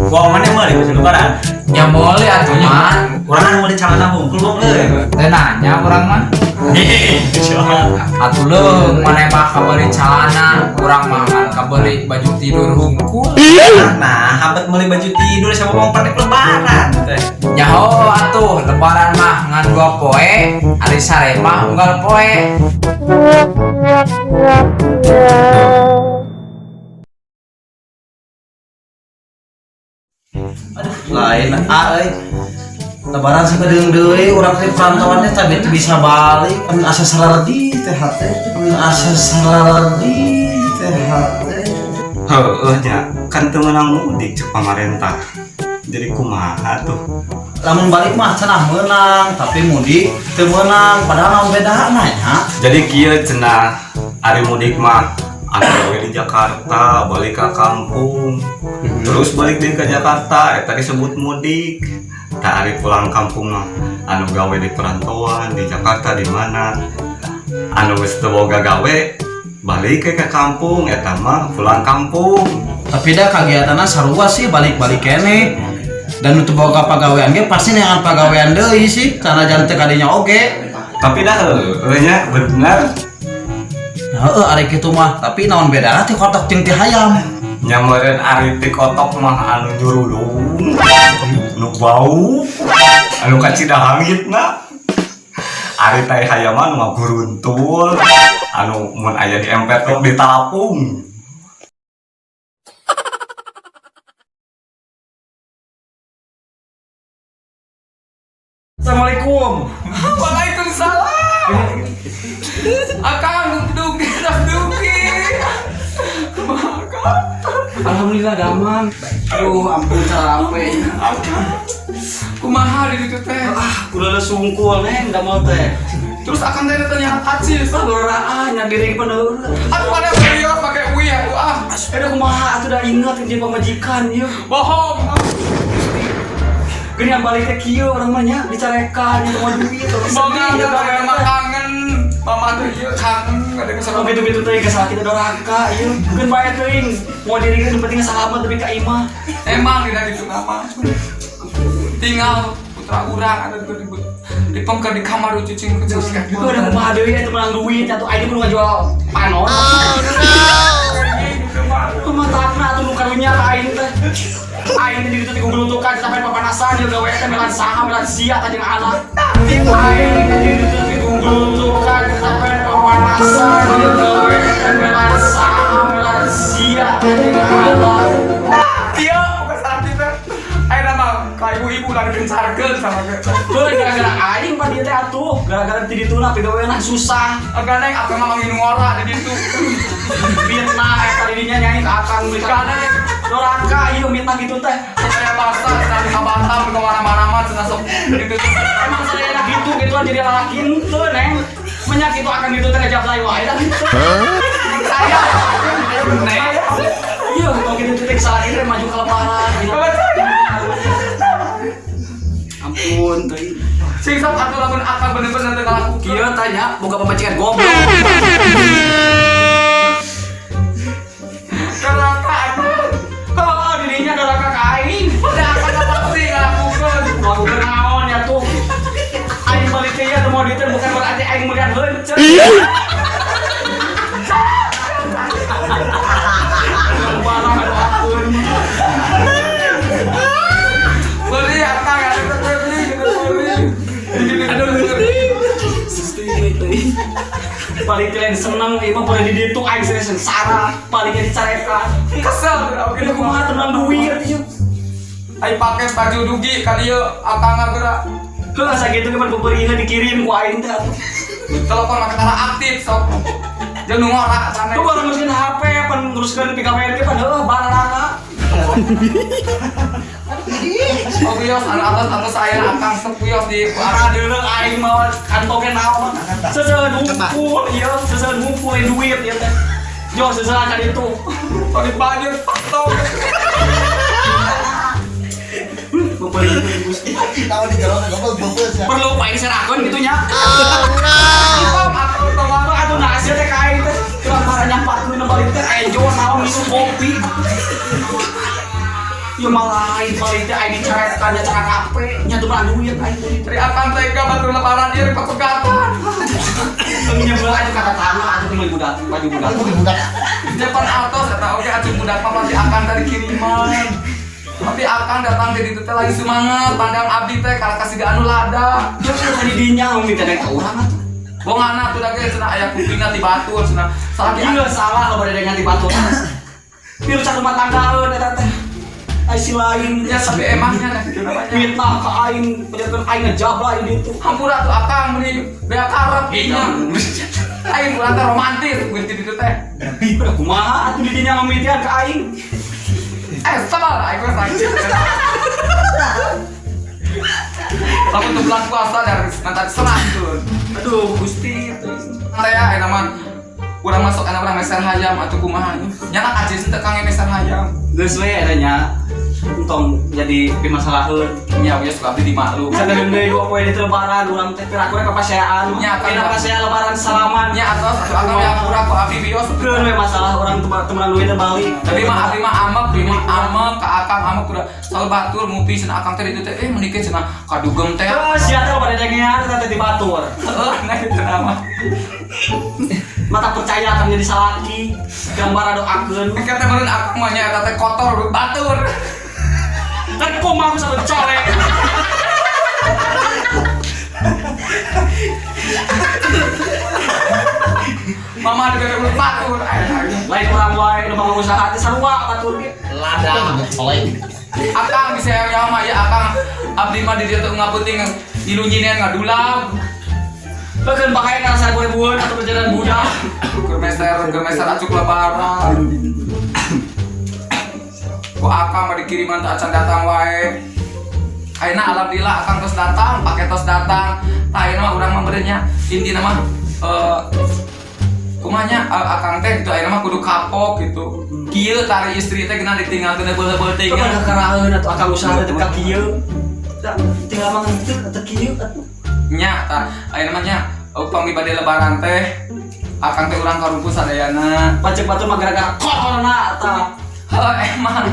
Wah, mana meuli baju lebaran? Ya boleh atuh mah. Urang kan meuli celana hungkul bong euy. Teu nanya urang mah. Atuh leung maneh mah kabeuli calana, urang mah ngan kabeuli baju tidur hungkul. Nah, hampet meuli baju tidur sama bong pernek lebaran teh. Nyaho atuh lebaran mah ngan dua poe, ari sare mah unggal poe. Aduh, lain ah euy. Lebaran sakedeung deui urang teh perantauan teh tadi teu bisa balik. Kan asa salardi teh hate. Kan asa salardi teh hate. Heeh nya, kan teu meunang mudik cek pamarentah. Jadi kumaha tuh? Lamun balik mah cenah meunang, tapi mudik teu meunang, padahal naon bedana nya. Jadi kieu cenah ari mudik mah anu we di Jakarta balik ke kampung. Terus balik deui ke Jakarta eta disebut mudik. Tah ari pulang kampung mah anu gawe di perantauan di Jakarta di mana anu geus teu boga gawe balik ke kampung eta mah pulang kampung. Tapi dah kegiatannya sarua sih balik-balik kene. Dan untuk boga pagawean ge pasti neangan pagawean deui sih, sanajan teu kadinya oge. Tapi dah heueuh nya bener. Heeh, ari kitu mah, tapi naon bedana ti kotok jeung ti hayam. Nya meureun ari ti kotok mah anu nyurulung, nu bau, anu kacida hangitna. Ari tai hayam mah nu ngaguruntul, anu mun aya di emper teh ditalapung. Assalamualaikum. Waalaikumsalam. Akang dugi dugi. Alhamdulillah damang. Aduh, ampun capek. Kumaha di ditu teh? Ah, udah sungkul neng damel teh. Terus akang teh teh nyahat acis. Ah, loraan nya diri penuh. Atuh pada serius pakai ui atuh ah. Eh, kumaha atuh dah inget jeung pamajikan ieu. Bohong. Geuning balik teh kieu urang mah nya dicarekan nya mau duit. Bohong ya mah kangen. Mama tuh ieu kangen ada Sama gitu-gitu teh geus sakit doraka ieu. Keun bae teuing. Mau diri nu penting salamet tapi ka imah. Emang tidak gitu nama. Tinggal putra urang ada di pengker di kamar cicing kecil. Itu ada kumaha deui eta menang duit atuh aing kudu ngajual panon. Oh no. Kumaha takna atuh nu karunya ka aing teh. Aing teh di ditu teh gugulutukan sampai papanasan jeung gawe teh melan saha melan sia ta jeung anak. Aing teh di ditu teh gugulutukan sampai papanasan jeung gawe teh melan saha melan sia ta jeung anak. Iya, bukan sakit teh. Ayo nama ka ibu-ibu lagi kencarkeun sama ge. Tuh gara-gara aing pan dieu teh atuh, gara-gara ti dituna pigawena susah. Agak neng akang mah manggil ngora di ditu. Fitnah eta didinya nyai ka akang meuli Karena doraka ieu mitnah gitu teh. Saya basah, cenah di Batam ke mana-mana mah cenah sok gitu. Emang saya gitu gituan jadi lalaki henteu neng. Menyak itu akan gitu teh ngajablay wae dah gitu. Saya neng. Iya, kalau gitu teh salah ini maju ke lebaran. Ampun teuing. Sing sok atuh lamun akang bener-bener teu ngalakukeun. Kieu tanya boga pamajikan goblok. Doraka atuh. Oh, dirinya doraka ka aing. Udah akang pasti ngalakukeun. Ngelakukeun naon ya tuh. Aing balik teh ya teu mau duit bukan berarti aing meulian heuncen. Barang doakeun. Beli akang ya teu beli gitu beli. Aduh Gusti. Balik teh lain seneng ieu mah boleh di ditu aing serius sengsara, baliknya dicarekan. Kesel oke Ini kumaha tenang duit ieu. Ai pake baju dugi ka dieu akang geura. Heuh asa kitu ge pan peupeurihna dikirim ku aing teh atuh. Telepon make tara aktif sok. Jeung nu ngora sana. Tuh baru nguruskeun HP, pan nguruskeun pigawean ge pan heuh bararaka. Oh wios anu atas atas aya akang sok wios di Arah deuleu aing mah kantongnya naon. Seseueun hungkul ieu, seseueun hungkul duit ieu teh. Jo seseueun ka ditu. Tadi banjir patok. Perlu pak ini serakeun gitu nya. Imam atuh tong Atuh nah sia teh ka aing teh. Urang parah nyampatkeun balik teh ejo naon. Kopi. Ya malah lain balik teh aing dicarekan nya cara kape nya teu meunang duit aing teh. Dari akang tega batur lebaran ieu papegatan. Nyebelah aja kata tanah atuh meuli budak baju budak. Budak. Depan atos eta oge atuh budak mah pasti akang tadi kiriman. Tapi akang datang di ditu teh lagi semangat, pandang abdi teh kalah kasih anu lada. Terus tadi dinya minta naik ka urang atuh. Bongana tuh da ge cenah aya kupingna ti batur cenah. Salaki Iya salah lo pada dengan di batur. Pirusak rumah tangga eta teh. Ai si lain nya tapi emangnya nah kitu namanya. Fitnah ka aing, penjarakan aing ngejabla ini itu. Hampura tuh akang meuni bea karep nya. Aing urang teh romantis geus di ditu teh. Udah kumaha atuh di dinya ngamitian ka aing. Sabar aing mah sakit. Lamun teu bulan puasa dari nanti serah tuh. Aduh, Gusti. Teh ya mah urang masuk anak urang meser hayam atuh kumaha nya. Nyanak aja teu kang meser hayam. Geus we eta nya. Entong jadi pimasalaheun. Nya we sok abdi dimaklum. Sadeun deui dua poe di lebaran urang teh piraku rek papaseaan. Nya, kan. Dina pasea lebaran salaman. Nya atos atuh akang ya hampura ku abdi bios. Keun we masalah urang temenan duit teh balik. Tapi mah abdi mah amek, abdi mah amek ka akang amek udah selalu batur ngupi cenah akang teh ditu teh meunikeun cenah kadugem teh. Eh, sia teh pada dengean eta teh di batur. Heeh, nah kitu nama. Mata percaya akan jadi salaki. Gambar doakeun. Engke teh meureun akang mah nya eta teh kotor batur. Kan kumaha aku sampe colek. Mama dibere urut batur. Lain urang wae nu bangun usaha teh sarua batur ge. Lada colek. Akang bisa yang mah ya akang abdi mah di dieu teu ngaputing ilunyinean ngadulab. Beukeun bahaya ngarasa ribuan atau perjalanan budak. Keur meser acuk lebaran. Ku akang mah dikiriman teh acan datang wae. Ayeuna alhamdulillah akang tos datang, paket tos datang. Tah ayeuna mah urang mah meureun intina mah kumanya akang teh gitu ayeuna mah kudu kapok gitu. Kieu tari istri teh geuna ditinggalkeun beuh-beuh teh. Coba kakaraeun atuh akang usaha teh ka kieu. Tinggal mah henteu atuh kieu atuh. Nya tah ayeuna mah nya upami bade lebaran teh akang teh urang karumpul sadayana. Pacek batur mah gara-gara corona tah. Heuh emang.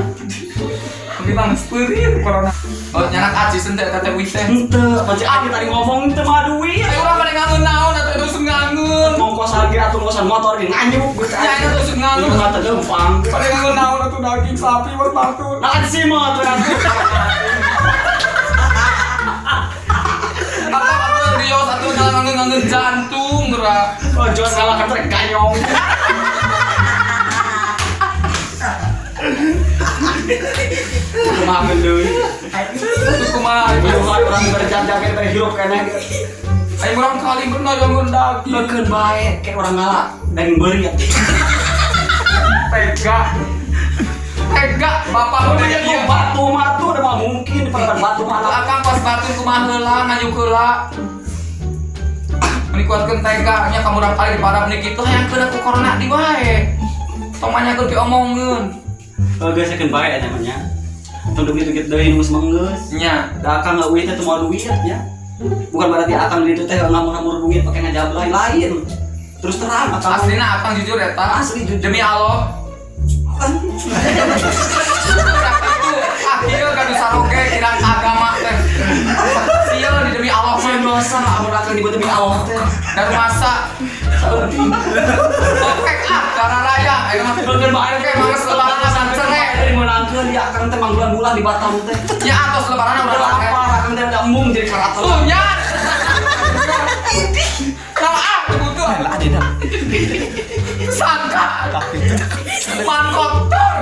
Tapi bang speurir corona. Oh nyanak acis henteu eta teh wih teh. Henteu, pacek aing tadi ngomong teu mah duit. Ayo urang bade ngangeun naon atuh eta usum ngangeun. Ngongkosan ge atuh ngongkosan motor ge nganyuk geus. Nya eta usum ngangeun. Ieu mah teu gampang. Bade ngangeun naon atuh daging sapi mah batur. Nah kan sih mah atuh. Atau atuh rios atuh ngangeun jantung geura. Oh jos ngalah ka trek ganyong. Kumaha deui. Kumaha Kumaha urang berjam-jam teh hirup keneh. Aing urang kali bener yang daging. Beukeun bae kayak urang ngala daging beuri atuh. Tega. Tega bapak udah Iya batu mah tuh udah mah mungkin pada batu mah. Akang pas batu kumaha heula nganyuk heula. Meni kuatkeun tega nya kamu urang kali diparab nih kitu hayang keuna ku corona di wae. Tong manyakeun diomongeun. Oh geus sakeun bae eta mah nya. Tong duit-duit deui nu geus menggeus. Nya. Da akang eueuh teh teu moal duit nya. Bukan berarti akang di ditu teh ngamur-ngamur duit pakai ngajablay lain. Terus terang akang. Aslina akang jujur eta. Asli jujur. Demi Allah. Akhir gaduh saroge kirang agama teh. Sieun di demi Allah Sieun dosa amun akang dibuat demi Allah teh. Dan masa oke ah cara raya ayo mah Bener bae oke mangges lebaran asan cerai. Dari meunangkeun ya akang teh mangbulan-bulan di Batam teh. Ya atos lebaran udah udah lapar akang teh udah embung jadi karakter. Tuh nya. Kalau ah butuh. Sangka. Man kotor.